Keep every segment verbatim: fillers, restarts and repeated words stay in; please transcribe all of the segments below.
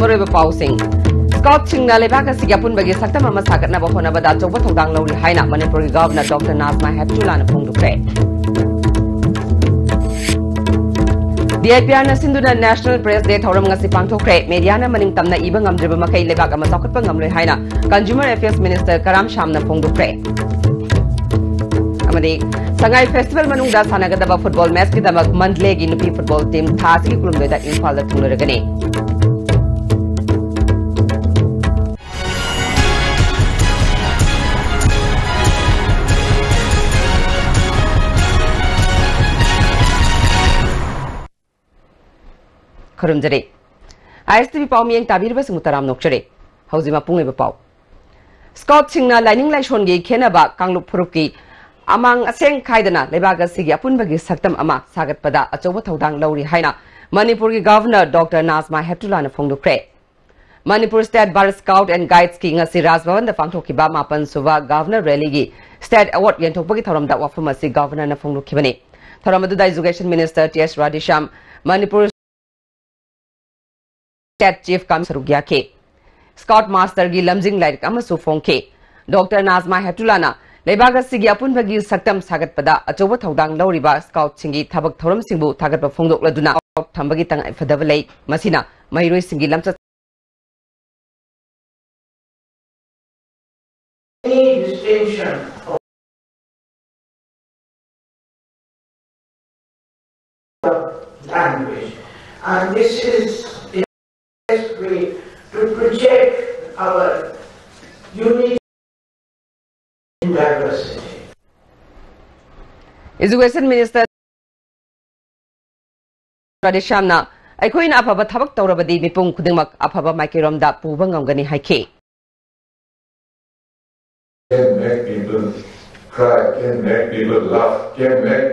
ꯃꯔꯨꯑꯣꯏꯕ ꯄꯥꯎꯁꯤꯡ꯫ ꯁ꯭ꯀꯥꯎꯠꯁꯤꯡꯅ ꯂꯩꯕꯥꯛ ꯑꯁꯤꯒꯤ ꯑꯄꯨꯟꯕꯒꯤ ꯁꯛꯇꯝ ꯑꯃ ꯁꯥꯒꯠꯅꯕ ꯍꯣꯠꯅꯕꯗ ꯑꯆꯧꯕ ꯊꯧꯗꯥꯡ ꯂꯧꯔꯤ ꯍꯥꯏꯅ ꯃꯅꯤꯄꯨꯔꯒꯤ ꯒꯚꯔꯅꯔ ꯗꯣꯛꯇꯔ ꯅꯥꯖꯃꯥ ꯍꯦꯞꯇꯨꯂꯥꯅ ꯐꯣꯡꯗꯣꯛꯈ꯭ꯔꯦ꯫ ꯗꯤ ꯑꯥꯏ ꯄꯤ ꯑꯥꯔꯅ ꯁꯤꯟꯗꯨꯅ National Press Day ꯊꯧꯔꯝ ꯉꯁꯤ ꯄꯥꯡꯊꯣꯛꯈ꯭ꯔꯦ꯫ ꯃꯦꯗꯤꯌꯥꯅ ꯃꯅꯤꯡ ꯇꯝꯅ ꯏꯕ ꯉꯝꯗ꯭ꯔꯤꯕ ꯃꯈꯩ ꯂꯩꯕꯥꯛ ꯑꯃ ꯆꯥꯎꯈꯠꯄ ꯉꯝꯂꯣꯏ ꯍꯥꯏꯅ Consumer Affairs Minister ꯀꯔꯥꯝ ꯁꯥꯝꯅ ꯐꯣꯡꯗꯣꯛꯈ꯭ꯔꯦ꯫ ꯑꯃꯗꯤ ꯁꯉꯥꯏ ꯐꯦꯁꯇꯤꯚꯦꯜ ꯃꯅꯨꯡꯗ ꯁꯥꯟꯅꯒꯗꯕ ꯐꯨꯠꯕꯣꯜ ꯃꯦꯆꯀꯤꯗꯃꯛ ꯃꯟꯗꯂꯦꯒꯤ ꯅꯨꯄꯤ ꯐꯨꯠꯕꯣꯜ ꯇꯤꯝ ꯊꯥ ꯑꯁꯤꯒꯤ ꯀꯨꯟꯍꯨꯝꯗꯣꯏꯗ ꯏꯝꯐꯥꯜꯗ ꯊꯨꯡꯂꯔꯒꯅꯤ꯫ ꯈꯨꯔꯨꯝꯖꯔꯤ꯫ ꯑꯥꯏ ꯑꯦꯁ ꯇꯤ ꯚꯤ ꯄꯥꯎ ꯃꯤꯠꯌꯦꯡ ꯇꯥꯕꯤꯔꯤꯕꯁꯤꯡꯕꯨ ꯇꯔꯥꯝꯅ ꯑꯣꯛꯆꯔꯤ꯫ ꯍꯧꯖꯤꯛ ꯃꯄꯨꯡ ꯑꯣꯏꯕ ꯄꯥꯎ꯫ ꯁ꯭ꯀꯥꯎꯠꯁꯤꯡꯅ ꯂꯥꯏꯅꯤꯡ ꯂꯥꯏꯁꯣꯟꯒꯤ ꯈꯦꯠꯅꯕ ꯀꯥꯡꯂꯨꯞ ꯐꯨꯔꯨꯞꯀꯤ ꯑꯃꯥꯡ ꯑꯁꯦꯡ ꯈꯥꯏꯗꯅ ꯂꯩꯕꯥꯛ ꯑꯁꯤꯒꯤ ꯑꯄꯨꯟꯕꯒꯤ ꯁꯛꯇꯝ ꯑꯃ ꯁꯥꯒꯠꯄꯗ ꯑꯆꯧꯕ ꯊꯧꯗꯥꯡ ꯂꯧꯔꯤ ꯍꯥꯏꯅ ꯃꯅꯤꯄꯨꯔꯒꯤ ꯒꯚꯔꯅꯔ ꯗꯣꯛꯇꯔ ꯅꯥꯖꯃꯥ ꯍꯦꯞꯇꯨꯂꯥꯅ ꯐꯣꯡꯗꯣꯛꯈ꯭ꯔꯦ꯫ ꯃꯅꯤꯄꯨꯔ ꯁ꯭ꯇꯦꯠ ꯕꯥꯔ ꯁ꯭ꯀꯥꯎꯠ ꯑꯦꯟ ꯒꯥꯏꯗꯁꯀꯤ ꯉꯁꯤ ꯔꯥꯖ ꯚꯕꯟꯗ ꯄꯥꯡꯊꯣꯛꯈꯤꯕ ꯃꯥꯄꯟ ꯁꯨꯕ ꯒꯚꯔꯅꯔ ꯔꯦꯂꯤꯒꯤ ꯁ꯭ꯇꯦꯠ ꯑꯦꯋꯥꯔꯗ ꯌꯦꯟꯊꯣꯛꯄꯒꯤ ꯊꯧꯔꯝꯗ ꯋꯥꯐꯝ ꯑꯁꯤ ꯒꯚꯔꯅꯔꯅ ꯐꯣꯡꯗꯣꯛꯈꯤꯕꯅꯤ꯫ ꯊꯧꯔꯝ ꯑꯗꯨꯗ education minister T S Radheshyam, Manipur state chief ꯀꯝ ꯁꯔꯨꯛ ꯌꯥꯈꯤ꯫ ꯁ꯭ꯀꯥꯎꯠ ꯃꯥꯁꯇꯔꯒꯤ ꯂꯝꯖꯤꯡ ꯂꯥꯏꯔꯤꯛ ꯑꯃꯁꯨ ꯐꯣꯡꯈꯤ꯫ ꯗꯣꯛꯇꯔ ꯅꯥꯖꯃꯥ ꯍꯦꯞꯇꯨꯂꯥꯅ ꯂꯩꯕꯥꯛ ꯑꯁꯤꯒꯤ ꯑꯄꯨꯟꯕꯒꯤ ꯁꯛꯇꯝ ꯁꯥꯒꯠꯄꯗ ꯑꯆꯧꯕ ꯊꯧꯗꯥꯡ ꯂꯧꯔꯤꯕ ꯁ꯭ꯀꯥꯎꯠꯁꯤꯡꯒꯤ ꯊꯕꯛ ꯊꯧꯔꯝꯁꯤꯡꯕꯨ ꯊꯥꯒꯠꯄ ꯐꯣꯡꯗꯣꯛꯂꯗꯨꯅ ꯊꯝꯕꯒꯤ ꯇꯉꯥꯏ ꯐꯗꯕ ꯂꯩ꯫ ꯃꯁꯤꯅ ꯃꯍꯩꯔꯣꯏꯁꯤꯡꯒꯤ ꯂꯝꯆꯠ Any distinction of language. And this is the best way to project our unity in diversity. Education Minister ꯔꯥꯙꯦꯁ꯭ꯌꯥꯝꯅ ꯑꯩꯈꯣꯏꯅ ꯑꯐꯕ ꯊꯕꯛ ꯇꯧꯔꯕꯗꯤ ꯃꯤꯄꯨꯝ ꯈꯨꯗꯤꯡꯃꯛ ꯑꯐꯕ ꯃꯥꯏꯀꯩꯔꯣꯝꯗ ꯄꯨꯕ ꯉꯝꯒꯅꯤ ꯍꯥꯏꯈꯤ꯫ Can make people cry, can make people laugh, can make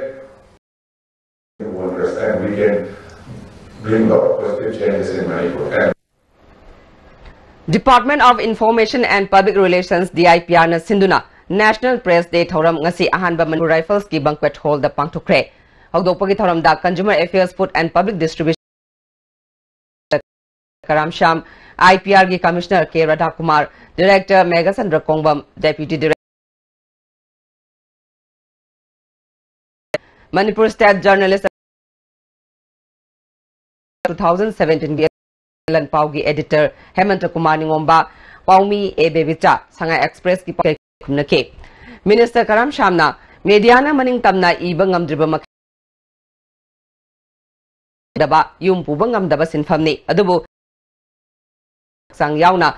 wonders, and we can bring lot of positive changes in Manipur. And Department of Information and Public Relations, D I P R, ꯅ ꯁꯤꯟꯗꯨꯅ National Press Day ꯊꯧꯔꯝ ꯉꯁꯤ ꯑꯍꯥꯟꯕ Manipur ꯔꯥꯏꯐꯜꯁꯀꯤ banquet hall ꯗ ꯄꯥꯡꯊꯣꯛꯈ꯭ꯔꯦ꯫ ꯍꯧꯗꯣꯛꯄꯒꯤ ꯊꯧꯔꯝꯗ Consumer Affairs, Food and Public Distribution Karam Shyam, IPRꯒꯤ Commissioner K ꯔꯥꯙꯥꯀꯨꯃꯥꯔ, Director Meghachandra ꯀꯣꯡꯕꯝ, Deputy Director, Manipur State Journalist two thousand seventeenꯒꯤ ꯂꯟ ꯄꯥꯎꯒꯤ editor ꯍꯦꯃꯟꯇ Kumar ꯅꯤꯉꯣꯝꯕ, ꯄꯥꯎꯃꯤ ꯑꯦ ꯕꯦꯕꯤꯆꯥ, ꯁꯉꯥꯏ Expressꯀꯤ ꯄꯥꯎꯈꯨꯝꯅꯈꯤ꯫ Minister ꯀꯔꯥꯝ ꯁ꯭ꯌꯥꯝꯅ mediaꯅ ꯃꯅꯤꯡ ꯇꯝꯅ ꯏꯕ ꯉꯝꯗ꯭ꯔꯤꯕ ꯃꯈꯩ ꯗꯕ ꯌꯨꯝ ꯄꯨꯕ ꯉꯝꯗꯕ ꯁꯤꯟꯐꯝꯅꯤ꯫ ꯑꯗꯨꯕꯨ ꯍꯛꯆꯥꯡ ꯌꯥꯎꯅ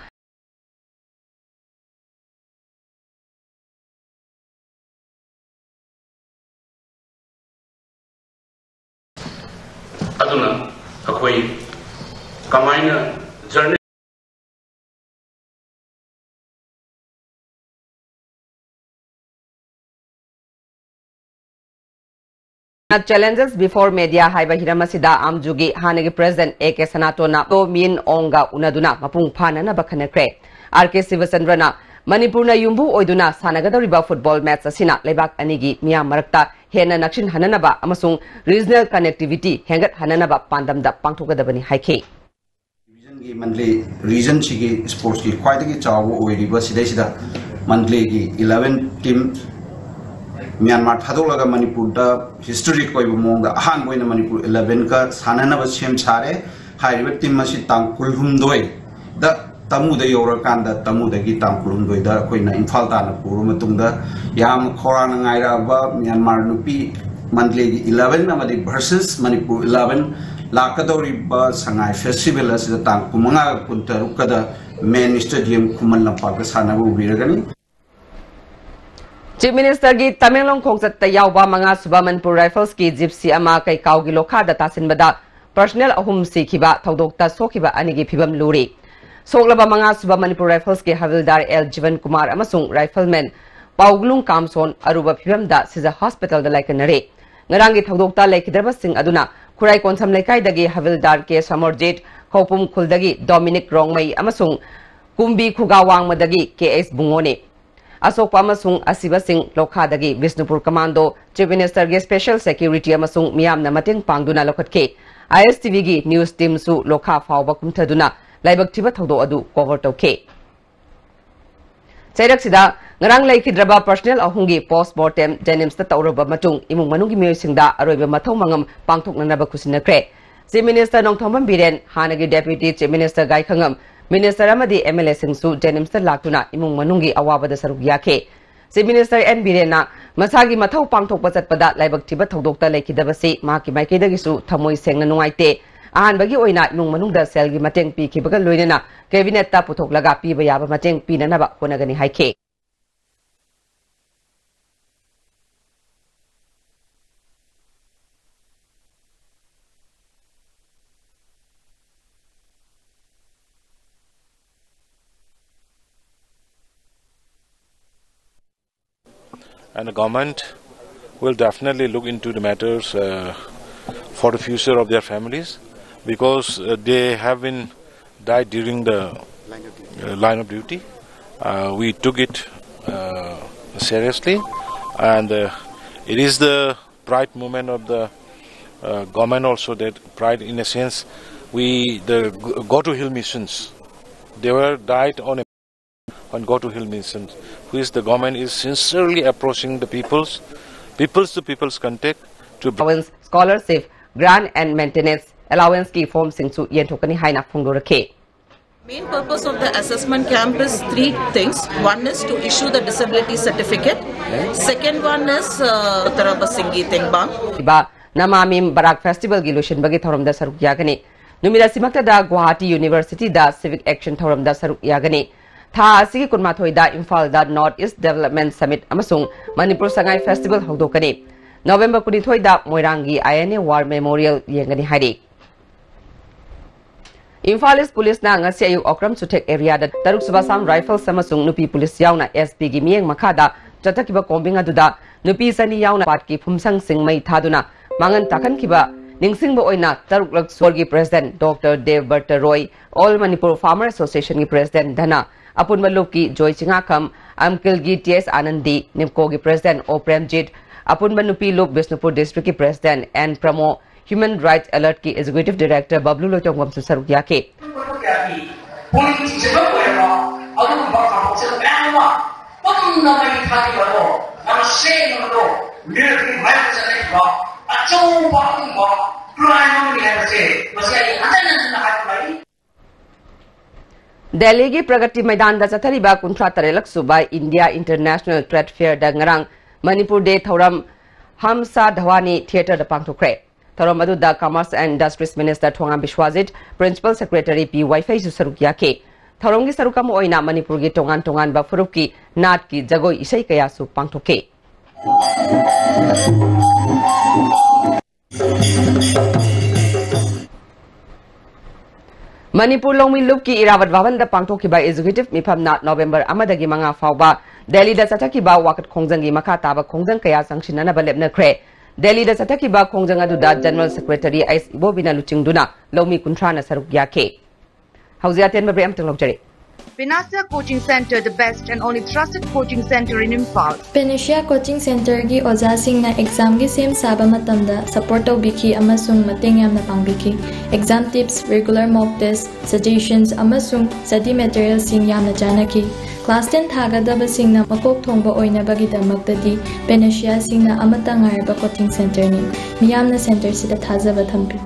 ꯑꯗꯨꯅ ꯑꯩꯈꯣꯏ ꯀꯃꯥꯏꯅ journey Challenges before media ꯍꯥꯏꯕ ꯍꯤꯔꯝ ꯑꯁꯤꯗ ꯑꯥꯝꯖꯨꯒꯤ ꯍꯥꯟꯅꯒꯤ President A K ꯁꯅꯥꯇꯣꯟꯅ ꯇꯣ ꯃꯤꯟ ꯑꯣꯡꯒ ꯎꯅꯗꯨꯅ ꯃꯄꯨꯡ ꯐꯥꯅꯅꯕ ꯈꯟꯅꯈ꯭ꯔꯦ꯫ R K ꯁꯤꯕꯆꯟꯗ꯭ꯔꯅ ꯃꯅꯤꯄꯨꯔꯅ ꯌꯨꯝꯕꯨ ꯑꯣꯏꯗꯨꯅ ꯁꯥꯟꯅꯒꯗꯧꯔꯤꯕ football match ꯑꯁꯤꯅ ꯂꯩꯕꯥꯛ ꯑꯅꯤꯒꯤ ꯃꯤꯌꯥꯝ ꯃꯔꯛꯇ ꯍꯦꯟꯅ ꯅꯛꯁꯤꯟꯍꯟꯅꯅꯕ ꯑꯃꯁꯨꯡ regional connectivity ꯍꯦꯟꯒꯠꯍꯟꯅꯅꯕ ꯄꯥꯟꯗꯝꯗ ꯄꯥꯡꯊꯣꯛꯀꯗꯕꯅꯤ ꯍꯥꯏꯈꯤ꯫ Divisionꯒꯤ ꯃꯟꯗꯂꯦ regionꯁꯤꯒꯤ sportsꯀꯤ ꯈ꯭ꯋꯥꯏꯗꯒꯤ ꯆꯥꯎꯕ ꯑꯣꯏꯔꯤꯕ ꯁꯤꯗꯩꯁꯤꯗ ꯃꯟꯗꯂꯦꯒꯤ eleven team ꯃ꯭ꯌꯥꯟꯃꯥꯔ ꯊꯥꯗꯣꯛꯂꯒ ꯃꯅꯤꯄꯨꯔꯗ historic ꯑꯣꯏꯕ ꯃꯑꯣꯡꯗ ꯑꯍꯥꯟꯕ ꯑꯣꯏꯅ ꯃꯅꯤꯄꯨꯔ elevenꯒ ꯁꯥꯟꯅꯅꯕ ꯁꯦꯝ ꯁꯥꯔꯦ꯫ ꯍꯥꯏꯔꯤꯕ team ꯑꯁꯤ ꯇꯥꯡ ꯀꯨꯟꯍꯨꯝꯗꯣꯏꯗ ꯇꯃꯨꯗ ꯌꯧꯔꯀꯥꯟꯗ, ꯇꯃꯨꯗꯒꯤ ꯇꯥꯡ ꯀꯨꯟꯍꯨꯝꯗꯣꯏꯗ ꯑꯩꯈꯣꯏꯅ ꯏꯝꯐꯥꯜ ꯇꯥꯟꯅ ꯄꯨꯔꯕ ꯃꯇꯨꯡꯗ, ꯌꯥꯝ ꯈꯧꯔꯥꯡꯅ ꯉꯥꯏꯔꯛꯑꯕ ꯃ꯭ꯌꯥꯟꯃꯥꯔ ꯅꯨꯄꯤ ꯃꯟꯗꯂꯦꯒꯤ eleven ꯑꯃꯗꯤ versus ꯃꯅꯤꯄꯨꯔ eleven ꯂꯥꯛꯀꯗꯧꯔꯤꯕ ꯁꯉꯥꯏ festival ꯑꯁꯤꯗ ꯇꯥꯡ ꯀꯨꯟꯃꯉꯥꯒ ꯀꯨꯟꯇꯔꯨꯛꯀꯗ main stadium ꯈꯨꯃꯟ ꯂꯝꯄꯥꯛꯇ ꯁꯥꯟꯅꯕ ꯎꯕꯤꯔꯒꯅꯤ꯫ Chief Ministerꯒꯤ ꯇꯃꯦꯡꯂꯣꯡ ꯈꯣꯡꯆꯠꯇ ꯌꯥꯎꯕ ꯃꯉꯥꯁꯨꯕ ꯃꯅꯤꯄꯨꯔ Riflesꯀꯤ Gypsy ꯑꯃ ꯀꯩꯀꯥꯎꯒꯤ ꯂꯣꯈꯥꯗ ꯇꯥꯁꯤꯟꯕꯗ personnel ꯑꯍꯨꯝ ꯁꯤꯈꯤꯕ ꯊꯧꯗꯣꯛꯇ ꯁꯣꯛꯈꯤꯕ ꯑꯅꯤꯒꯤ ꯐꯤꯕꯝ ꯂꯨꯔꯤ꯫ ꯁꯣꯛꯂꯕ ꯃꯉꯥꯁꯨꯕ ꯃꯅꯤꯄꯨꯔ Riflesꯀꯤ ꯍꯕꯤꯜꯗꯥꯔ ꯑꯦꯜ ꯖꯤꯕꯟ ꯀꯨꯃꯥꯔ ꯑꯃꯁꯨꯡ rifleman ꯄꯥꯎꯒꯂꯨꯡ ꯀꯥꯝꯁꯣꯟ ꯑꯔꯨꯕ ꯐꯤꯕꯝꯗ ꯁꯤꯖ hospitalꯗ ꯂꯥꯏꯀꯠꯅꯔꯦ꯫ ꯉꯔꯥꯡꯒꯤ ꯊꯧꯗꯣꯛꯇ ꯂꯩꯈꯤꯗ꯭ꯔꯕꯁꯤꯡ ꯑꯗꯨꯅ ꯈꯨꯔꯥꯏ ꯀꯣꯟꯁꯝ ꯂꯩꯀꯥꯏꯗꯒꯤ ꯍꯕꯤꯜꯗꯥꯔ ꯀꯦ ꯁꯃꯔꯖꯤꯠ, ꯈꯧꯄꯨꯝ ꯈꯨꯜꯗꯒꯤ ꯗꯣꯃꯤꯅꯤꯛ ꯔꯣꯡꯃꯩ ꯑꯃꯁꯨꯡ ꯀꯨꯝꯕꯤ ꯈꯨꯒꯥ ꯋꯥꯡꯃꯗꯒꯤ ꯀꯦ ꯑꯩꯆ ꯕꯨꯡꯉꯣꯅꯤ꯫ ꯑꯁꯣꯛꯄ ꯑꯃꯁꯨꯡ ꯑꯁꯤꯕꯁꯤꯡ ꯂꯣꯈꯥꯗꯒꯤ Bishnupur commando, Chief Ministerꯒꯤ special security ꯑꯃꯁꯨꯡ ꯃꯤꯌꯥꯝꯅ ꯃꯇꯦꯡ ꯄꯥꯡꯗꯨꯅ ꯂꯧꯈꯠꯈꯤ꯫ ꯑꯥꯏ ꯑꯦꯁ ꯇꯤ ꯚꯤꯒꯤ news teamꯁꯨ ꯂꯣꯈꯥ ꯐꯥꯎꯕ ꯀꯨꯝꯊꯗꯨꯅ ꯂꯥꯏꯕꯛ ꯊꯤꯕ ꯊꯧꯗꯣꯛ ꯑꯗꯨ cover ꯇꯧꯈꯤ꯫ ꯆꯩꯔꯛꯁꯤꯗ ꯉꯔꯥꯡ ꯂꯩꯈꯤꯗ꯭ꯔꯕ personnel ꯑꯍꯨꯝꯒꯤ post mortem JNIMSꯇ ꯇꯧꯔꯕ ꯃꯇꯨꯡ ꯏꯃꯨꯡ ꯃꯅꯨꯡꯒꯤ ꯃꯤꯑꯣꯏꯁꯤꯡꯗ ꯑꯔꯣꯏꯕ ꯃꯊꯧ ꯃꯉꯝ ꯄꯥꯡꯊꯣꯛꯅꯅꯕ ꯈꯨꯠꯁꯤꯟꯅꯈ꯭ꯔꯦ꯫ Chief Minister ꯅꯣꯡꯊꯣꯝꯕꯝ ꯕꯤꯔꯦꯟ, ꯍꯥꯟꯅꯒꯤ Deputy Chief Minister ꯒꯥꯏꯈꯉꯝ, Minister ꯑꯃꯗꯤ MLAꯁꯤꯡꯁꯨ JNIMSꯇ ꯂꯥꯛꯇꯨꯅ ꯏꯃꯨꯡ ꯃꯅꯨꯡꯒꯤ ꯑꯋꯥꯕꯗ ꯁꯔꯨꯛ ꯌꯥꯈꯤ꯫ Chief Minister ꯑꯦꯟ ꯕꯤꯔꯦꯟꯅ ꯃꯁꯥꯒꯤ ꯃꯊꯧ ꯄꯥꯡꯊꯣꯛꯄ ꯆꯠꯄꯗ ꯂꯥꯏꯕꯛ ꯊꯤꯕ ꯊꯧꯗꯣꯛꯇ ꯂꯩꯈꯤꯗꯕꯁꯤ ꯃꯍꯥꯛꯀꯤ ꯃꯥꯏꯀꯩꯗꯒꯤꯁꯨ ꯊꯃꯣꯏ ꯁꯦꯡꯅ ꯅꯨꯡꯉꯥꯏꯇꯦ꯫ ꯑꯍꯥꯟꯕꯒꯤ ꯑꯣꯏꯅ ꯏꯃꯨꯡ ꯃꯅꯨꯡꯗ ꯁꯦꯜꯒꯤ ꯃꯇꯦꯡ ꯄꯤꯈꯤꯕꯒ ꯂꯣꯏꯅꯅ Cabinetꯇ ꯄꯨꯊꯣꯛꯂꯒ ꯄꯤꯕ ꯌꯥꯕ ꯃꯇꯦꯡ ꯄꯤꯅꯅꯕ ꯍꯣꯠꯅꯒꯅꯤ ꯍꯥꯏꯈꯤ꯫ And the government will definitely look into the matters uh, for the future of their families, because uh, they have been died during the uh, line of duty. Uh, we took it uh, seriously, and uh, it is the pride moment of the uh, government also, that pride in a sense, we the Go to Hill missions, they were died on a on Go to Hill missions, which the government is sincerely approaching the people's people's to people's contact to allowance, scholarship, grant and maintenance allowanceꯀꯤ formꯁꯤꯡꯁꯨ ꯌꯦꯟꯊꯣꯛꯀꯅꯤ ꯍꯥꯏꯅ ꯐꯣꯡꯗꯣꯔꯛꯈꯤ꯫ Main purpose of the assessment camp is three things. One is to issue the disability certificate. Second one is uh, Taraba Singgi Tengbang. ꯏꯕ ꯅꯃꯥꯃꯤꯝ ꯕꯔꯥꯛ festivalꯒꯤ ꯂꯣꯏꯁꯤꯟꯕꯒꯤ ꯊꯧꯔꯝꯗ ꯁꯔꯨꯛ ꯌꯥꯒꯅꯤ꯫ ꯅꯨꯃꯤꯠ ꯑꯁꯤꯃꯛꯇꯗ Guwahati Universityꯗ civic action ꯊꯧꯔꯝꯗ ꯁꯔꯨꯛ ꯌꯥꯒꯅꯤ꯫ ꯊꯥ ꯑꯁꯤꯒꯤ ꯀꯨꯟꯃꯥꯊꯣꯏꯗ ꯏꯝꯐꯥꯜꯗ North East Development Summit ꯑꯃꯁꯨꯡ ꯃꯅꯤꯄꯨꯔ ꯁꯉꯥꯏ festival ꯍꯧꯗꯣꯛꯀꯅꯤ꯫ ꯅꯣꯕꯦꯝꯕꯔ ꯀꯨꯟꯅꯤꯊꯣꯏꯗ ꯃꯣꯏꯔꯥꯡꯒꯤ INA War Memorial ꯌꯦꯡꯒꯅꯤ ꯍꯥꯏꯔꯤ꯫ ꯏꯝꯐꯥꯜ East Policeꯅ ꯉꯁꯤ ꯑꯌꯨꯛ ꯑꯣꯀ꯭ꯔꯝ ꯆꯨꯊꯦꯛ areaꯗ ꯇꯔꯨꯛ ꯁꯨꯕ Assam Rifles ꯑꯃꯁꯨꯡ ꯅꯨꯄꯤ police ꯌꯥꯎꯅ S Pꯒꯤ ꯃꯤꯠꯌꯦꯡ ꯃꯈꯥꯗ ꯆꯠꯊꯈꯤꯕ combing ꯑꯗꯨꯗ ꯅꯨꯄꯤ ꯆꯅꯤ ꯌꯥꯎꯅ ꯄꯥꯠꯀꯤ ꯐꯨꯝꯁꯪꯁꯤꯡ ꯃꯩ ꯊꯥꯗꯨꯅ ꯃꯥꯡꯍꯟ ꯇꯥꯛꯍꯟꯈꯤꯕ ꯅꯤꯡꯁꯤꯡꯕ ꯑꯣꯏꯅ ꯇꯔꯨꯛꯂꯛ ꯁꯣꯔꯒꯤ President Doctor Dev Bhatta Roy, All Manipur Farmer Associationꯒꯤ President ꯙꯅ, ꯑꯄꯨꯟꯕ ꯂꯨꯞꯀꯤ ꯖꯣꯏ ꯆꯤꯉꯥꯈꯝ, ꯑꯝꯀꯤꯜꯒꯤ T S ꯑꯥꯅꯟꯗꯤ, NIPCOꯒꯤ President O Premjit, ꯑꯄꯨꯟꯕ ꯅꯨꯄꯤ ꯂꯨꯞ Bishnupur Districtꯀꯤ President N Pramo, Human Rights Alertꯀꯤ Executive Director ꯕꯕ꯭ꯂꯨ ꯂꯣꯏꯇꯣꯡꯕꯝꯁꯨ ꯁꯔꯨꯛ ꯌꯥꯈꯤ꯫ ꯄꯨꯛꯅꯤꯡ ꯆꯤꯡꯁꯤꯟꯕ ꯑꯣꯏꯔꯕ ꯑꯗꯨꯒꯨꯝꯕ ꯊꯧꯗꯣꯛꯁꯤꯡ ꯃꯌꯥꯝ ꯑꯃ ꯄꯨꯝꯅ ꯃꯩ ꯊꯥꯈꯤꯕꯗꯣ ꯃꯁꯦꯡꯕꯗꯣ ꯃꯤꯑꯣꯏꯕꯒꯤ ꯃꯥꯌꯣꯛꯇ ꯆꯠꯅꯈꯤꯕ ꯑꯆꯧꯕ ꯑꯗꯨꯒꯨꯝꯕ crime ꯑꯃꯅꯤ ꯍꯥꯏꯕꯁꯦ ꯃꯁꯤ ꯑꯩ ꯍꯟꯖꯤꯟ ꯍꯟꯖꯤꯟꯅ ꯍꯥꯏꯕ ꯂꯩ꯫ ꯗꯦꯜꯂꯤꯒꯤ ꯄ꯭ꯔꯒꯇꯤ ꯃꯩꯗꯥꯟꯗ ꯆꯠꯊꯔꯤꯕ ꯀꯨꯟꯊ꯭ꯔꯥ ꯇꯔꯦꯠꯂꯛ ꯁꯨꯕ India International Trade Fairꯗ ꯉꯔꯥꯡ ꯃꯅꯤꯄꯨꯔ ꯗꯦ ꯊꯧꯔꯝ ꯍꯝꯁꯥ ꯙꯋꯥꯅꯤ ꯊꯤꯌꯦꯇꯔꯗ ꯄꯥꯡꯊꯣꯛꯈ꯭ꯔꯦ꯫ ꯊꯧꯔꯝ ꯑꯗꯨꯗ Commerce and Industries Minister Thongam ꯕꯤꯁ꯭ꯋꯥꯖꯤꯠ, Principal Secretary ꯄꯤ ꯋꯥꯏꯐꯩꯁꯨ ꯁꯔꯨꯛ ꯌꯥꯈꯤ꯫ ꯊꯧꯔꯝꯒꯤ ꯁꯔꯨꯛ ꯑꯃ ꯑꯣꯏꯅ ꯃꯅꯤꯄꯨꯔꯒꯤ ꯇꯣꯉꯥꯟ ꯇꯣꯉꯥꯟꯕ ꯐꯨꯔꯨꯞꯀꯤ ꯅꯥꯠꯀꯤ ꯖꯒꯣꯏ ꯏꯁꯩ ꯀꯌꯥꯁꯨ ꯄꯥꯡꯊꯣꯛꯈꯤ꯫ ꯃꯅꯤꯄꯨꯔ ꯂꯧꯃꯤ ꯂꯨꯞꯀꯤ ꯏꯔꯥꯕꯠ ꯚꯕꯟꯗ ꯄꯥꯡꯊꯣꯛꯈꯤꯕ Executive ꯃꯤꯐꯝꯅ ꯅꯣꯚꯦꯝꯕꯔ ꯑꯃꯗꯒꯤ ꯃꯉꯥ ꯐꯥꯎꯕ ꯗꯦꯜꯂꯤꯗ ꯆꯠꯊꯈꯤꯕ ꯋꯥꯀꯠ ꯈꯣꯡꯖꯪꯒꯤ ꯃꯈꯥ ꯇꯥꯕ ꯈꯣꯡꯖꯪ ꯀꯌꯥ ꯆꯪꯁꯤꯟꯅꯅꯕ ꯂꯦꯞꯅꯈ꯭ꯔꯦ꯫ ꯗꯦꯜꯂꯤꯗ ꯆꯠꯊꯈꯤꯕ ꯈꯣꯡꯖꯪ ꯑꯗꯨꯗ General Secretary ꯑꯩꯆ ꯏꯕꯣꯕꯤꯅ ꯂꯨꯆꯤꯡꯗꯨꯅ ꯂꯧꯃꯤ ꯀꯨꯟꯊ꯭ꯔꯥꯅ ꯁꯔꯨꯛ ꯌꯥꯈꯤ꯫ ꯍꯧꯖꯤꯛ ꯑꯇꯦꯟꯕ break ꯑꯃꯇꯪ ꯂꯧꯖꯔꯤ꯫ Panacea Coaching Center, the best and only trusted coaching center in Imphal. Panacea Coaching Centerꯒꯤ ꯑꯣꯖꯥꯁꯤꯡꯅ examꯒꯤ ꯁꯦꯝ ꯁꯥꯕ ꯃꯇꯝꯗ support ꯇꯧꯕꯤꯈꯤ ꯑꯃꯁꯨꯡ ꯃꯇꯦꯡ ꯌꯥꯝꯅ ꯄꯥꯡꯕꯤꯈꯤ꯫ Exam tips, regular mock test, suggestions ꯑꯃꯁꯨꯡ study materialꯁꯤꯡ ꯌꯥꯝꯅ ꯆꯥꯟꯅꯈꯤ꯫ Class ten ꯊꯥꯒꯗꯕꯁꯤꯡꯅ ꯃꯀꯣꯛ ꯊꯣꯡꯕ ꯑꯣꯏꯅꯕꯒꯤꯗꯃꯛꯇꯗꯤ Panaceaꯁꯤꯡꯅ ꯑꯃꯠꯇ ꯉꯥꯏꯔꯕ coaching centerꯅꯤ꯫ ꯃꯤꯌꯥꯝꯅ centerꯁꯤꯗ ꯊꯥꯖꯕ ꯊꯝꯕꯤꯌꯨ꯫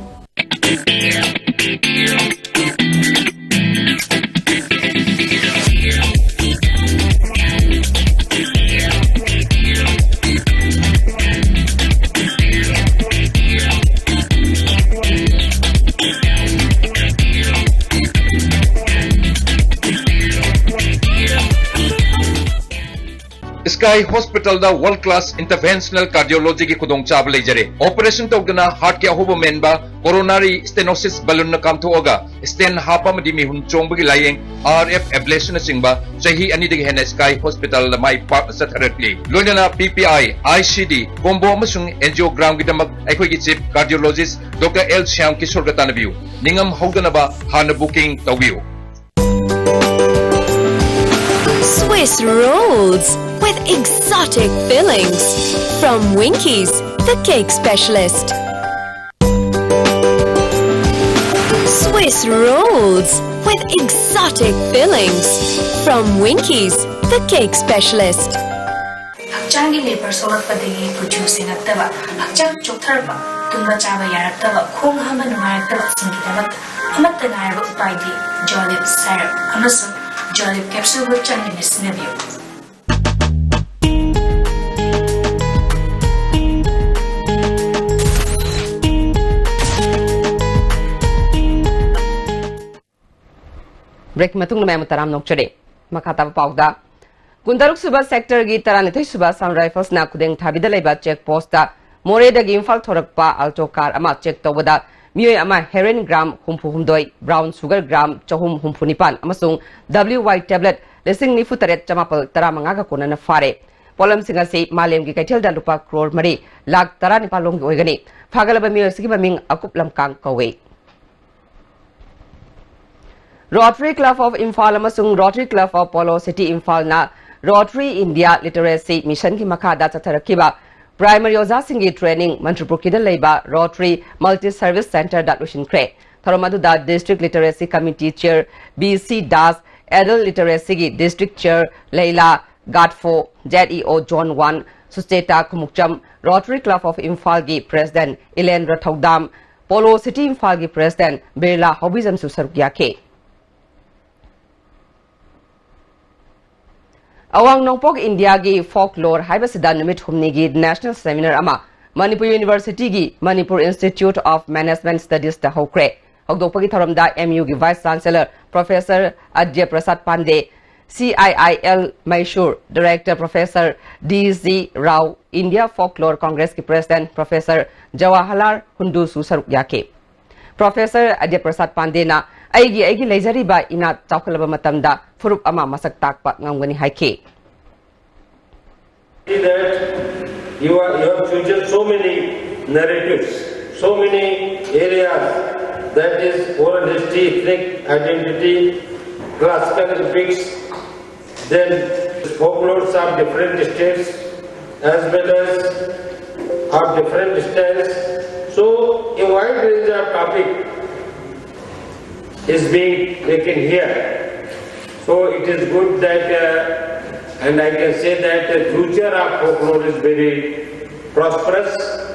Sky Hospitalꯗ world class interventional cardiologyꯒꯤ ꯈꯨꯗꯣꯡꯆꯥꯕ ꯂꯩꯖꯔꯦ꯫ Operation ꯇꯧꯗꯅ heartꯀꯤ ꯑꯍꯣꯕ ꯃꯦꯟꯕ, coronary stenosis balloonꯅ ꯀꯥꯝꯊꯣꯛꯑꯒ stent ꯍꯥꯞꯄ ꯑꯃꯗꯤ ꯃꯤꯍꯨꯟ ꯆꯣꯡꯕꯒꯤ ꯂꯥꯌꯦꯡ, RF ablationꯅꯆꯤꯡꯕ ꯆꯍꯤ ꯑꯅꯤꯗꯒꯤ ꯍꯦꯟꯅ Sky Hospitalꯗ ꯃꯥꯏ ꯄꯥꯛꯅ ꯆꯠꯊꯔꯛꯂꯤ꯫ ꯂꯣꯏꯅꯅ PPI, ICD, combo ꯑꯃꯁꯨꯡ angiogramꯒꯤꯗꯃꯛ ꯑꯩꯈꯣꯏꯒꯤ chief cardiologist Doctor L Shyam ꯀꯤꯁꯣꯔꯒ ꯇꯥꯟꯅꯕꯤꯌꯨ꯫ ꯅꯤꯡꯉꯝ ꯍꯧꯗꯅꯕ ꯍꯥꯟꯅ booking ꯇꯧꯕꯤꯌꯨ꯫ Swiss rolls with exotic fillings from Winkies, the cake specialist. This rolls with exotic fillings from Winkies, the cake specialist. ꯍꯛꯆꯥꯡꯒꯤ ꯂꯦꯕꯔ ꯁꯣꯛꯂꯛꯄꯗꯒꯤ ꯀꯨꯆꯨ ꯁꯦꯡꯉꯛꯇꯕ, ꯍꯛꯆꯥꯡ ꯆꯣꯛꯊꯔꯛꯄ, ꯇꯨꯝꯕ ꯆꯥꯕ ꯌꯥꯔꯛꯇꯕ, ꯈꯣꯡ ꯍꯥꯝꯕ ꯅꯨꯡꯉꯥꯏꯔꯛꯇꯕꯁꯤꯡꯒꯤꯗꯃꯛꯇ ꯑꯃꯠꯇ ꯉꯥꯏꯔꯕ ꯎꯄꯥꯏꯗꯤ ꯖꯣꯂꯤꯞ ꯁꯥꯏꯔꯞ ꯑꯃꯁꯨꯡ ꯖꯣꯂꯤꯞ ꯀꯦꯞꯁꯨꯜꯕꯨ ꯆꯥꯡ ꯅꯥꯏꯅ ꯁꯤꯖꯤꯟꯅꯕꯤꯌꯨ꯫ ꯕ꯭ꯔꯦꯛꯀꯤ ꯃꯇꯨꯡꯗ ꯃꯌꯥꯝ ꯇꯔꯥꯝꯅ ꯑꯣꯛꯆꯔꯤ꯫ ꯃꯈꯥ ꯇꯥꯕ ꯄꯥꯎꯗ, ꯀꯨꯟꯇꯔꯨꯛ ꯁꯨꯕ ꯁꯦꯛꯇꯔꯒꯤ ꯇꯔꯥꯅꯤꯊꯣꯏ ꯁꯨꯕ ꯑꯁꯥꯝ ꯔꯥꯏꯐꯜꯁꯅ ꯈꯨꯗꯦꯡ ꯊꯥꯕꯤꯗ ꯂꯩꯕ ꯆꯦꯛ ꯄꯣꯁꯇ ꯃꯣꯔꯦꯗꯒꯤ ꯏꯝꯐꯥꯜ ꯊꯣꯔꯛꯄ ꯑꯜꯇꯣ ꯀꯥꯔ ꯑꯃ ꯆꯦꯛ ꯇꯧꯕꯗ ꯃꯤꯑꯣꯏ ꯑꯃ ꯍꯦꯔꯣꯏꯟ ꯒ꯭ꯔꯥꯝ ꯍꯨꯝꯐꯨ ꯍꯨꯝꯗꯣꯏ, ꯕ꯭ꯔꯥꯎꯟ ꯁꯨꯒꯔ ꯒ꯭ꯔꯥꯝ ꯆꯍꯨꯝ ꯍꯨꯝꯐꯨ ꯅꯤꯄꯥꯟ ꯑꯃꯁꯨꯡ ꯗꯕ꯭ꯂꯤꯎ ꯋꯥꯏ ꯇꯦꯕ꯭ꯂꯦꯠ ꯂꯤꯁꯤꯡ ꯅꯤꯐꯨ ꯇꯔꯦꯠ ꯆꯃꯥꯄꯜ ꯇꯔꯥꯃꯉꯥꯒ ꯀꯣꯟꯅꯅ ꯐꯥꯔꯦ꯫ ꯄꯣꯠꯂꯝꯁꯤꯡ ꯑꯁꯤ ꯃꯥꯂꯦꯝꯒꯤ ꯀꯩꯊꯦꯜꯗ ꯂꯨꯄꯥ ꯀ꯭ꯔꯣꯔ ꯃꯔꯤ ꯂꯥꯈ ꯇꯔꯥꯅꯤꯄꯥꯜ ꯂꯣꯝꯒꯤ ꯑꯣꯏꯒꯅꯤ꯫ ꯐꯥꯒꯠꯂꯕ ꯃꯤꯑꯣꯏ ꯑꯁꯤꯒꯤ ꯃꯃꯤꯡ ꯑꯀꯨꯞ ꯂꯝꯀꯥꯡ ꯀꯧꯏ꯫ Rotary Club of Imphal ꯑꯃꯁꯨꯡ Rotary Club of Polo City ꯏꯝꯐꯥꯜꯅ Rotary India Literacy Missionꯒꯤ ꯃꯈꯥꯗ ꯆꯠꯊꯔꯛꯈꯤꯕ ꯄ꯭ꯔꯥꯏꯃꯔꯤ ꯑꯣꯖꯥꯁꯤꯡꯒꯤ ꯇ꯭ꯔꯦꯅꯤꯡ ꯃꯟꯇ꯭ꯔꯤꯄꯨꯔꯀꯤꯗ ꯂꯩꯕ Rotary Multi Service Centreꯗ ꯂꯣꯏꯁꯤꯟꯈ꯭ꯔꯦ꯫ ꯊꯧꯔꯝ ꯑꯗꯨꯗ District Literacy Committee Chair B C Das, Adult Literacyꯒꯤ District Chair Leila Gatphoh, Z E O Zone One Sucheta Khumukcham, Rotary Club of ꯏꯝꯐꯥꯜꯒꯤ President Ilendra Thoudam, polo city ꯏꯝꯐꯥꯜꯒꯤ President Birla ꯍꯧꯕꯤꯖꯝꯁꯨ ꯁꯔꯨꯛ ꯌꯥꯈꯤ꯫ ꯑꯋꯥꯡ ꯅꯣꯡꯄꯣꯛ ꯏꯟꯗꯤꯌꯥꯒꯤ folklore ꯍꯥꯏꯕꯁꯤꯗ ꯅꯨꯃꯤꯠ ꯍꯨꯝꯅꯤꯒꯤ national seminar ꯑꯃ Manipur Universityꯒꯤ Manipur Institute of Management Studiesꯇ ꯍꯧꯈ꯭ꯔꯦ꯫ ꯍꯧꯗꯣꯛꯄꯒꯤ ꯊꯧꯔꯝꯗ ꯑꯦꯝ ꯌꯨꯒꯤ Vice Chancellor Professor ꯑꯗ꯭ꯌ Prasad Pandey, C I I L Mysore Director Professor D G Rao, India Folklore Congressꯀꯤ President Professor ꯖꯋꯥꯍꯔꯂꯥꯜ ꯍꯨꯟꯗꯨꯁꯨ ꯁꯔꯨꯛ ꯌꯥꯈꯤ꯫ Professor ꯑꯗ꯭ꯌ ꯄ꯭ꯔꯁꯥꯗ ꯄꯥꯟꯗꯦꯅ, "ꯑꯩꯒꯤ, ꯑꯩꯒꯤ ꯂꯩꯖꯔꯤꯕ ꯏꯅꯥꯠ ꯆꯥꯎꯈꯠꯂꯕ ꯃꯇꯝꯗ ꯐꯨꯔꯨꯞ ꯑꯃ ꯃꯁꯛ ꯇꯥꯛꯄ ꯉꯝꯒꯅꯤ" ꯍꯥꯏꯈꯤ꯫ That you are, you have chosen so many narratives, so many areas, that is oral history, ethnic identity, classical epics, then folklores of different states as well as of different styles. So a wide range of topic is being taken here. So it is good that, uh, and I can say that the future of folklore is very prosperous,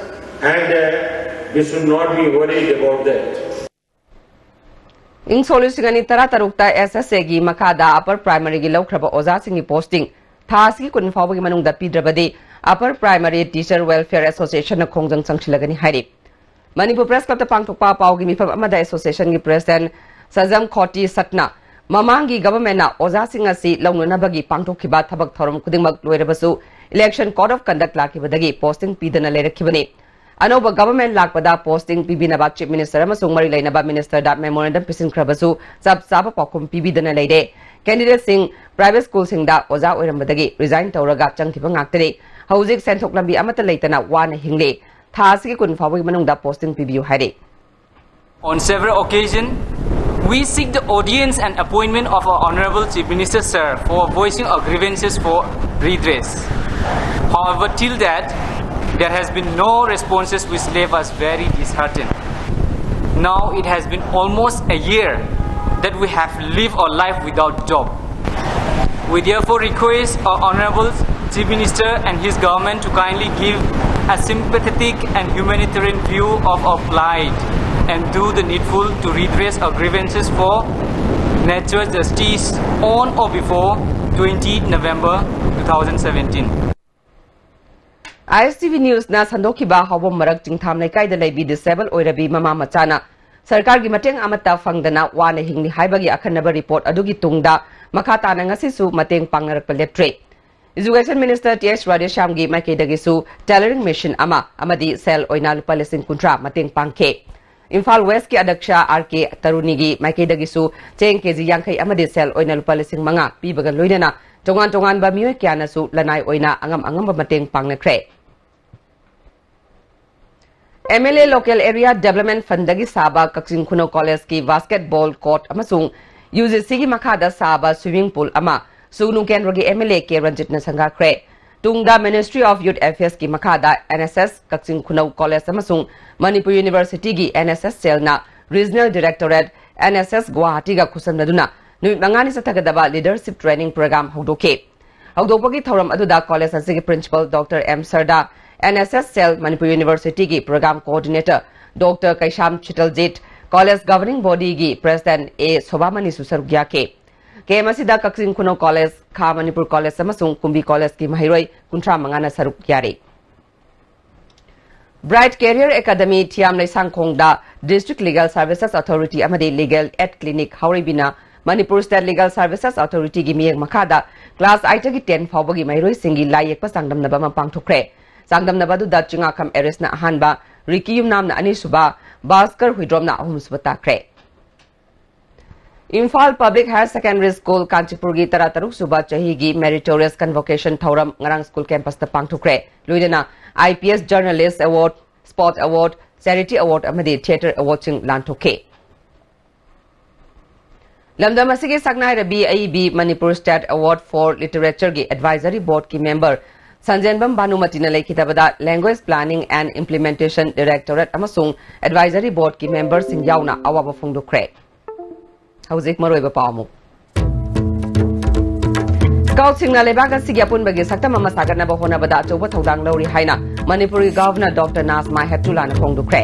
and uh, we should not be worried about that. ꯏꯪ ꯁꯣꯛ ꯂꯤꯁꯤꯡ ꯑꯅꯤ ꯇꯔꯥ ꯇꯔꯨꯛꯇ ꯑꯦꯁ ꯑꯦꯁ ꯑꯦꯒꯤ ꯃꯈꯥꯗ upper ꯄ꯭ꯔꯥꯏꯃꯔꯤꯒꯤ ꯂꯧꯈ꯭ꯔꯕ ꯑꯣꯖꯥꯁꯤꯡꯒꯤ posting ꯊꯥ ꯑꯁꯤꯒꯤ ꯀꯨꯟ ꯐꯥꯎꯕꯒꯤ ꯃꯅꯨꯡꯗ ꯄꯤꯗ꯭ꯔꯕꯗꯤ ꯑꯄꯔ ꯄ꯭ꯔꯥꯏꯃꯔꯤ ꯇꯤꯆꯔ ꯋꯦꯜꯐꯤꯌꯔ ꯑꯦꯁꯣꯁꯤꯌꯦꯁꯟꯅ ꯈꯣꯡꯖꯪ ꯆꯪꯁꯤꯜꯂꯒꯅꯤ ꯍꯥꯏꯔꯤ꯫ ꯃꯅꯤꯄꯨꯔ ꯄ꯭ꯔꯦꯁ ꯀ꯭ꯂꯕꯇ ꯄꯥꯡꯊꯣꯛꯄ ꯄꯥꯎꯒꯤ ꯃꯤꯐꯝ ꯑꯃꯗ ꯑꯦꯁꯣꯁꯤꯌꯦꯁꯟꯒꯤ ꯄ꯭ꯔꯦꯁꯤꯗꯦꯟꯠ ꯁꯖꯝ ꯈꯣꯇꯤ ꯁꯠꯅ ꯃꯃꯥꯡꯒꯤ ꯒꯚꯔꯟꯃꯦꯟꯠꯅ ꯑꯣꯖꯥꯁꯤꯡ ꯑꯁꯤ ꯂꯧꯅꯅꯕꯒꯤ ꯄꯥꯡꯊꯣꯛꯈꯤꯕ ꯊꯕꯛ ꯊꯧꯔꯝ ꯈꯨꯗꯤꯡꯃꯛ ꯂꯣꯏꯔꯕꯁꯨ ꯏꯂꯦꯛꯁꯟ ꯀꯣꯗ ꯑꯣꯐ ꯀꯟꯗꯛ ꯂꯥꯛꯈꯤꯕꯗꯒꯤ ꯄꯣꯁꯇꯤꯡ ꯄꯤꯗꯅ ꯂꯩꯔꯛꯈꯤꯕꯅꯤ꯫ ꯑꯅꯧꯕ ꯒꯚꯔꯟꯃꯦꯟꯠ ꯂꯥꯛꯄꯗ ꯄꯣꯁꯇꯤꯡ ꯄꯤꯕꯤꯅꯕ ꯆꯤꯐ ꯃꯤꯅꯤꯁꯇꯔ ꯑꯃꯁꯨꯡ ꯃꯔꯤ ꯂꯩꯅꯕ ꯃꯤꯅꯤꯁꯇꯔꯗ ꯃꯦꯃꯣꯔꯦꯟꯗꯝ ꯄꯤꯁꯤꯟꯈ꯭ꯔꯕꯁꯨ ꯆꯞ ꯆꯥꯕ ꯄꯥꯎꯈꯨꯝ ꯄꯤꯕꯤꯗꯅ ꯂꯩꯔꯦ꯫ ꯀꯦꯟꯗꯤꯗꯦꯠꯁꯤꯡ ꯄ꯭ꯔꯥꯏꯚꯦꯠ ꯁ꯭ꯀꯨꯜꯁꯤꯡꯗ ꯑꯣꯖꯥ ꯑꯣꯏꯔꯝꯕꯗꯒꯤ ꯔꯤꯖꯥꯏꯟ ꯇꯧꯔꯒ ꯆꯪꯈꯤꯕ ꯉꯥꯛꯇꯅꯤ꯫ ꯍꯧꯖꯤꯛ ꯁꯦꯟꯊꯣꯛ ꯂꯝꯕꯤ ꯑꯃꯠꯇ ꯂꯩꯇꯅ ꯋꯥꯅ ꯍꯤꯡꯂꯤ꯫ ꯊꯥ ꯑꯁꯤꯒꯤ ꯀꯨꯟ ꯐꯥꯎꯕꯒꯤ ꯃꯅꯨꯡꯗ ꯄꯣꯁꯇꯤꯡ ꯄꯤꯕꯤꯌꯨ ꯍꯥꯏꯔꯤ꯫ On several occasions, we seek the audience and appointment of our Honorable Chief Minister, sir, for voicing our grievances for redress. However, till that, there has been no responses, which left us very disheartened. Now it has been almost a year that we have lived our life without job. We therefore request our Honorable Chief Minister and his government to kindly give a sympathetic and humanitarian view of our plight and do the needful to redress our grievances for natural justice on or before twenty November two thousand seventeen. I S T V ꯅ꯭ꯌꯨꯁꯅ ꯁꯟꯗꯣꯛꯈꯤꯕ ꯍꯥꯎꯕꯝ ꯃꯔꯛ ꯆꯤꯡꯊꯥꯝ ꯂꯩꯀꯥꯏꯗ ꯂꯩꯕꯤ disable ꯑꯣꯏꯔꯕꯤ ꯃꯃꯥ ꯃꯆꯥꯅ ꯁꯔꯀꯥꯔꯒꯤ ꯃꯇꯦꯡ ꯑꯃꯠꯇ ꯐꯪꯗꯅ ꯋꯥꯅ ꯍꯤꯡꯂꯤ ꯍꯥꯏꯕꯒꯤ ꯑꯈꯟꯅꯕ ꯔꯤꯄꯣꯔꯠ ꯑꯗꯨꯒꯤ ꯇꯨꯡꯗ ꯃꯈꯥ ꯇꯥꯅ ꯉꯁꯤꯁꯨ ꯃꯇꯦꯡ ꯄꯥꯡꯅꯔꯛꯄ ꯂꯦꯞꯇ꯭ꯔꯤ꯫ ꯏꯖꯨꯀꯦꯁꯟ ꯃꯤꯅꯤꯁꯇꯔ ꯇꯤ ꯑꯩꯆ ꯔꯥꯙꯦꯁ꯭ꯌꯥꯝꯒꯤ ꯃꯥꯏꯀꯩꯗꯒꯤꯁꯨ ꯇꯦꯂꯔꯤꯡ ꯃꯦꯁꯤꯟ ꯑꯃ ꯑꯃꯗꯤ ꯁꯦꯜ ꯑꯣꯏꯅ ꯂꯨꯄꯥ ꯂꯤꯁꯤꯡ ꯀꯨꯟꯊ꯭ꯔꯥ ꯃꯇꯦꯡ ꯄꯥꯡꯈꯤ꯫ ꯏꯝꯐꯥꯜ ꯋꯦꯁ꯭ꯠꯀꯤ ꯑꯗ꯭ꯌꯛꯁ ꯑꯥꯔ ꯀꯦ ꯇꯔꯨꯅꯤꯒꯤ ꯃꯥꯏꯀꯩꯗꯒꯤꯁꯨ ꯆꯦꯡ ꯀꯦꯖꯤ ꯌꯥꯡꯈꯩ ꯑꯃꯗꯤ ꯁꯦꯜ ꯑꯣꯏꯅ ꯂꯨꯄꯥ ꯂꯤꯁꯤꯡ ꯃꯉꯥ ꯄꯤꯕꯒ ꯂꯣꯏꯅꯅ ꯇꯣꯉꯥꯟ ꯇꯣꯉꯥꯟꯕ ꯃꯤꯑꯣꯏ ꯀꯌꯥꯅꯁꯨ ꯂꯅꯥꯏ ꯑꯣꯏꯅ ꯑꯉꯝ ꯑꯉꯝꯕ ꯃꯇꯦꯡ ꯄꯥꯡꯅꯈ꯭ꯔꯦ꯫ M L A local area development ꯐꯟꯗꯒꯤ ꯁꯥꯕ ꯀꯛꯆꯤꯡ ꯈꯨꯅꯧ ꯀꯣꯂꯦꯖꯀꯤ ꯕꯥꯁꯀꯦꯠꯕꯣꯜ ꯀꯣꯔꯠ ꯑꯃꯁꯨꯡ ꯌꯨ ꯖꯤ ꯁꯤꯒꯤ ꯃꯈꯥꯗ ꯁꯥꯕ ꯁ꯭ꯋꯤꯃꯤꯡ ꯄꯨꯜ ꯑꯃ ꯁꯨꯒꯅꯨ ꯀꯦꯟꯗ꯭ꯔꯒꯤ ꯑꯦꯝ ꯑꯦꯜ ꯑꯦ ꯀꯦ ꯔꯟꯖꯤꯠꯅ ꯁꯪꯒꯥꯈ꯭ꯔꯦ꯫ ꯇꯨꯡꯗ ꯃꯤꯅꯤꯁꯇ꯭ꯔꯤ ꯑꯣꯐ ꯌꯨꯊ ꯑꯦꯐꯤꯌꯔꯁꯀꯤ ꯃꯈꯥꯗ and S S Kakching ꯈꯨꯅꯧ college ꯑꯃꯁꯨꯡ ꯃꯅꯤꯄꯨꯔ ꯌꯨꯅꯤꯚꯔꯁꯤꯇꯤꯒꯤ ꯑꯦꯟ ꯑꯦꯁ ꯑꯦꯁ ꯁꯦꯜꯅ regional directorate N S S ꯒꯨꯋꯥꯍꯥꯇꯤꯒ ꯈꯨꯠꯁꯝꯅꯗꯨꯅ ꯅꯨꯃꯤꯠ ꯃꯉꯥꯅꯤ ꯆꯠꯊꯒꯗꯕ Leadership Training Program ꯍꯧꯗꯣꯛꯈꯤ꯫ ꯍꯧꯗꯣꯛꯄꯒꯤ ꯊꯧꯔꯝ ꯑꯗꯨꯗ ꯀꯣꯂꯦꯖ ꯑꯁꯤꯒꯤ principal doctor M Sarda, N S S cell, Manipur ꯌꯨꯅꯤꯚꯔꯁꯤꯇꯤꯒꯤ programme coordinator doctor Keisham Sitaljit, college governing ꯕꯣꯗꯤꯒꯤ ꯄ꯭ꯔꯦꯁꯤꯗꯦꯟꯠ ꯑꯦ ꯁꯣꯚꯥꯃꯅꯤꯁꯨ ꯁꯔꯨꯛ ꯌꯥꯈꯤ꯫ ꯀꯦꯝꯞ ꯑꯁꯤꯗ ꯀꯛꯆꯤꯡ ꯈꯨꯅꯧ ꯀꯣꯂꯦꯖ, ꯈꯥ ꯃꯅꯤꯄꯨꯔ ꯀꯣꯂꯦꯖ ꯑꯃꯁꯨꯡ ꯀꯨꯝꯕꯤ ꯀꯣꯂꯦꯖꯀꯤ ꯃꯍꯩꯔꯣꯏ ꯀꯨꯟꯊ꯭ꯔꯥ ꯃꯉꯥꯅ ꯁꯔꯨꯛ ꯌꯥꯔꯤ꯫ Bright Career Academy ꯊꯤꯌꯥꯝ ꯂꯩꯁꯥꯡꯈꯣꯡꯗ District Legal Services Authority ꯑꯃꯗꯤ Legal Aid Clinic ꯍꯥꯎꯔꯩꯕꯤꯅ Manipur State Legal Services Authorityꯒꯤ ꯃꯤꯠꯌꯦꯡ ꯃꯈꯥꯗ class eightꯇꯒꯤ ten ꯐꯥꯎꯕꯒꯤ ꯃꯍꯩꯔꯣꯏꯁꯤꯡꯒꯤ ꯂꯥꯏ ꯌꯦꯛꯄ ꯆꯥꯡꯗꯝꯅꯕ ꯑꯃ ꯄꯥꯡꯊꯣꯛꯈ꯭ꯔꯦ꯫ ꯆꯥꯡꯗꯝꯅꯕ ꯑꯗꯨꯗ ꯆꯤꯡꯉꯥꯈꯝ ꯑꯦꯔꯤꯁꯅ ꯑꯍꯥꯟꯕ, ꯔꯤꯀꯤ ꯌꯨꯝꯅꯥꯝꯅ ꯑꯅꯤꯁꯨꯕ, ꯚꯥꯁꯀꯔ ꯍꯨꯏꯗ꯭ꯔꯣꯝꯅ ꯑꯍꯨꯝꯁꯨꯕ ꯇꯥꯈ꯭ꯔꯦ꯫ Imphal Public Higher Secondary School ꯀꯥꯟꯆꯤꯄꯨꯔꯒꯤ ꯇꯔꯥꯇꯔꯨꯛ ꯁꯨꯕ ꯆꯍꯤꯒꯤ Meritorious Convocation ꯊꯧꯔꯝ ꯉꯔꯥꯡ ꯁ꯭ꯀꯨꯜ ꯀꯦꯝꯄꯁꯇ ꯄꯥꯡꯊꯣꯛꯈ꯭ꯔꯦ꯫ ꯂꯣꯏꯅꯅ I P S Journalist Award, Sport Award, Charity Award ꯑꯃꯗꯤ Theatre Awardꯁꯤꯡ ꯂꯥꯟꯊꯣꯛꯈꯤ꯫ ꯂꯝꯗꯝ ꯑꯁꯤꯒꯤ ꯁꯛꯅꯥꯏꯔꯕꯤ ꯑꯏꯕꯤ Manipur State Award for Literatureꯒꯤ Advisory Boardꯀꯤ member ꯁꯟꯖꯦꯟꯕꯝ ꯚꯥꯅꯨꯃꯇꯤꯅ ꯂꯩꯈꯤꯗꯕꯗ Language Planning and Implementation Directorate ꯑꯃꯁꯨꯡ Advisory Boardꯀꯤ memberꯁꯤꯡ ꯌꯥꯎꯅ ꯑꯋꯥꯕ ꯐꯣꯡꯗꯣꯛꯈ꯭ꯔꯦ꯫ ꯍꯧꯖꯤꯛ ꯃꯔꯨꯑꯣꯏꯕ ꯄꯥꯎ ꯑꯃꯨꯛ꯫ Scoutꯁꯤꯡꯅ ꯂꯩꯕꯥꯛ ꯑꯁꯤꯒꯤ ꯑꯄꯨꯟꯕꯒꯤ ꯁꯛꯇꯝ ꯑꯃ ꯁꯥꯒꯠꯅꯕ ꯍꯣꯠꯅꯕꯗ ꯑꯆꯧꯕ ꯊꯧꯗꯥꯡ ꯂꯧꯔꯤ ꯍꯥꯏꯅ ꯃꯅꯤꯄꯨꯔꯒꯤ Governor Doctor ꯅꯥꯖꯃꯥ ꯍꯦꯞꯇꯨꯂꯥꯅ ꯐꯣꯡꯗꯣꯛꯈ꯭ꯔꯦ꯫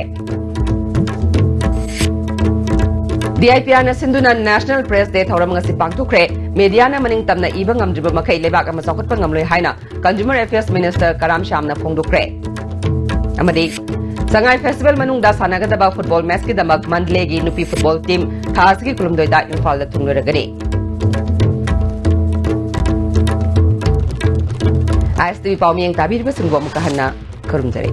D I P Rꯅ ꯁꯤꯟꯗꯨꯅ National Press Day ꯊꯧꯔꯝ ꯉꯁꯤ ꯄꯥꯡꯊꯣꯛꯈ꯭ꯔꯦ꯫ Mediaꯅ ꯃꯅꯤꯡ ꯇꯝꯅ ꯏꯕ ꯉꯝꯗ꯭ꯔꯤꯕ ꯃꯈꯩ ꯂꯩꯕꯥꯛ ꯑꯃ ꯆꯥꯎꯈꯠꯄ ꯉꯝꯂꯣꯏ ꯍꯥꯏꯅ Consumer Affairs Minister ꯀꯔꯥꯝ ꯁ꯭ꯌꯥꯝꯅ ꯐꯣꯡꯗꯣꯛꯈ꯭ꯔꯦ꯫ ꯑꯃꯗꯤ ꯁꯉꯥꯏ Festival ꯃꯅꯨꯡꯗ ꯁꯥꯟꯅꯒꯗꯕ football matchꯀꯤꯗꯃꯛ ꯃꯟꯗꯂꯦꯒꯤ ꯅꯨꯄꯤ football team ꯊꯥ ꯑꯁꯤꯒꯤ ꯀꯨꯟꯍꯨꯝꯗꯣꯏꯗ ꯏꯝꯐꯥꯜꯗ ꯊꯨꯡꯂꯔꯒꯅꯤ꯫ I S T V ꯄꯥꯎ ꯃꯤꯌꯦꯡ ꯇꯥꯕꯤꯔꯤꯕꯁꯤꯡꯕꯨ ꯑꯃꯨꯛꯀ ꯍꯟꯅ ꯈꯨꯔꯨꯝꯖꯔꯤ꯫